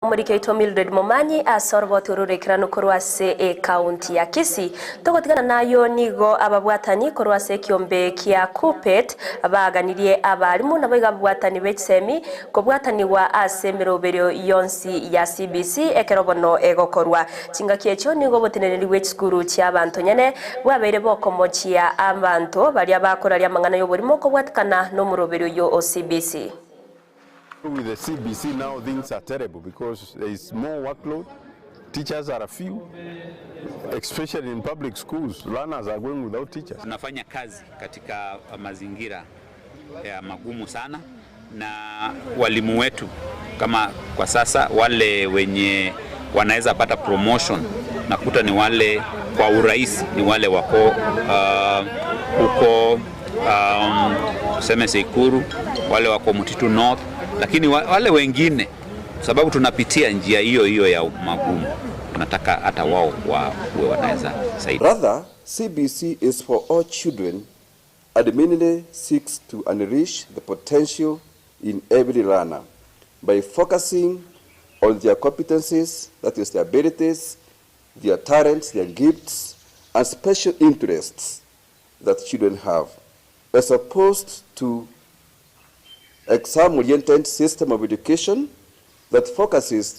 Omoriki oito Mildred Momanyi ase oroboti ororekeranu korwa ase ekaunti ya Kisii. Togotigana nayio nigo ababwatani korwa ase ekiombe kia Kuppet baganirie abalimu naboigo ababwatani be chisemi kobwatanigwa ase emeroberio yonsi ya CBC ekero bono egokorwa. Chingaki echio nigo oboteneneri bwe chisukuru chi'abanto nyene bwabeire bokomochia abanto baria bakoraria amang'ana y'oborimo kobwatikana nomoroberio oyio o CBC. With the CBC now things are terrible because there is more workload, teachers are few, especially in public schools, learners are going without teachers. Tunafanya kazi katika mazingira ya magumu sana na walimu wetu kama kwa sasa wale wenye wanaweza pata promotion nakuta ni wale kwa urahisi ni wale wako huko tuseme Tseikuru, wale wako Mtitu North, lakini wale wengine sababu tunapitia njia hiyo hiyo ya magumu, tunataka hata wao wawe wanaweza saidia. Rather, CBC is for all children and mainly seeks to unleash the potential in every learner by focusing on their competencies, that is, their abilities, their talents, their gifts, and special interests that children have, as opposed to exam-oriented system of education that focuses